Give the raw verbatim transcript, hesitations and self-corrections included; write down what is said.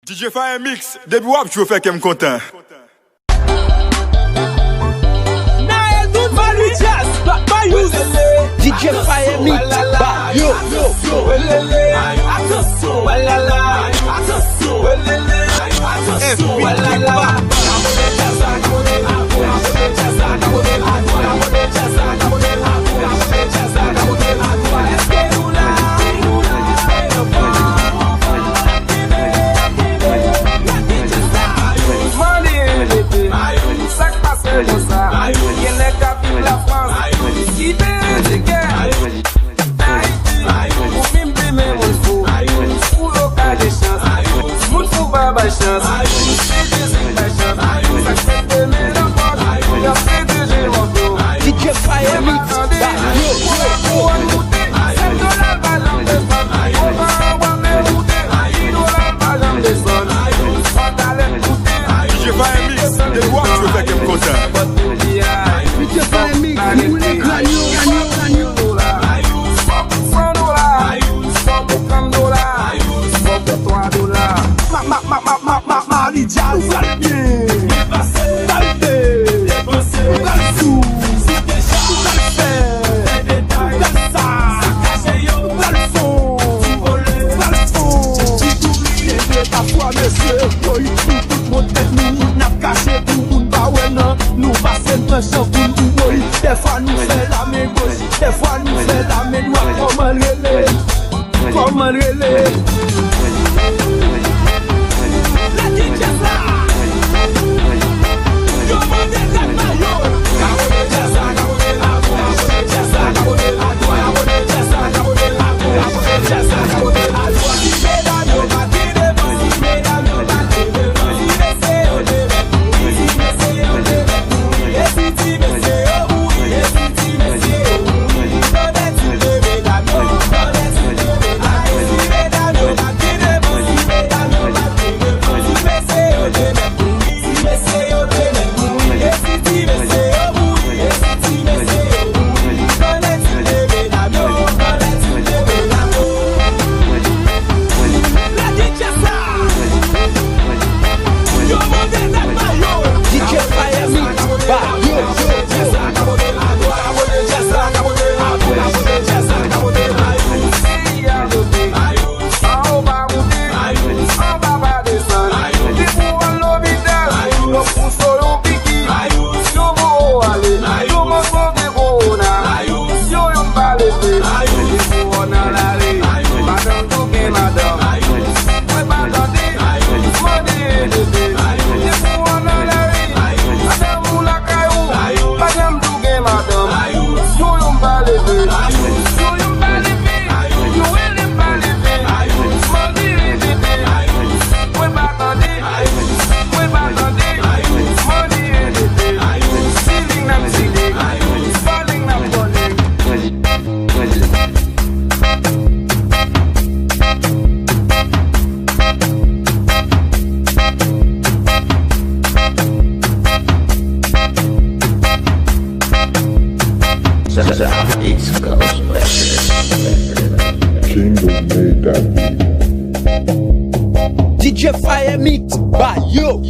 D J Fire Mix, depi w ap jwe, w fè kè m kontan. Nael Doudou, Value Jazz, Bayous. D J Fire Mix, Bayous. Atansyon, atansyon, atansyon. Sa k pase konsa? Gen nèg k ap viv Lafrans ki te endike. Ayiti, ou vin plimen moun fou. Ou yo ka gen chans. Moun fou pa bay chans. Se Jezi k bay chans. Sa k fè te men nan pòt, y ap fete je mòt yo. D J Fire Mix, Bayous. Kouwòn moute, sèt dola pa janm desann. Kouwòn anwa men moute, dis dola pa janm desann. Pantalèt moute, D J Fire Mix, depi w ap jwe, w fè kè m kontan. D J Fire Mix, boule kràn yo, kràn yo, kràn yo. San dola, san dola, san dola. Ma, ma, ma, ma, ma, ma, Marie Jazz, ou pral byen. Depanse, kalite, depanse, ou pral sou, sou deja, ou pral fè, fè detay, ou pral sa, sakaje yo, ou pral fon, ou pral fon, ti kouri, leve pa fwa, mesye, woy, nou tout mont tèt nou, n ap kache pou moun pa wè nan, nou pase nan chan pou nou, woy, dèfwa nou fè lame goch, dèfwa nou fè lame dwat, kòman l rele? Kòman l rele? Lè D J sa, yo mande rèd mayo. Kapote djaz la, kapote adwat, kapote djaz la, kapote adwat, kapote djaz la, kapote adwat, kapote djaz la, kapote adwat. Medam yo pa gen devan, medam yo pa gen devan, mesye yo te mèt mouri, mesye yo te mèt mouri, e si ti mesye yo mouri, e si ti mesye yo mouri, kote ti medam yo? D J Fire Mix, Bayous. An ou pa moute, an pa pa desann. Li pou al lopital, yo pou so yon piki, yo pou ale, yo mòso de kowona. Yo, yo pa leve, li pou al nan lari. Madanm tou gen madanm, mwen pa tande, mande edite. Li pou al nan lari, madanm ou lakay ou, pa janm tou gen madanm. Yo, yo pa leve, yo, yo pa leve. Yo rele m pa leve, mande repete. Mwen pa tande, mwen pa tande, mande repete. Feeling n ap feeling, falling n ap falling. South East Coast Records. King of Made That Beat. D J Fire Mix, Bayous.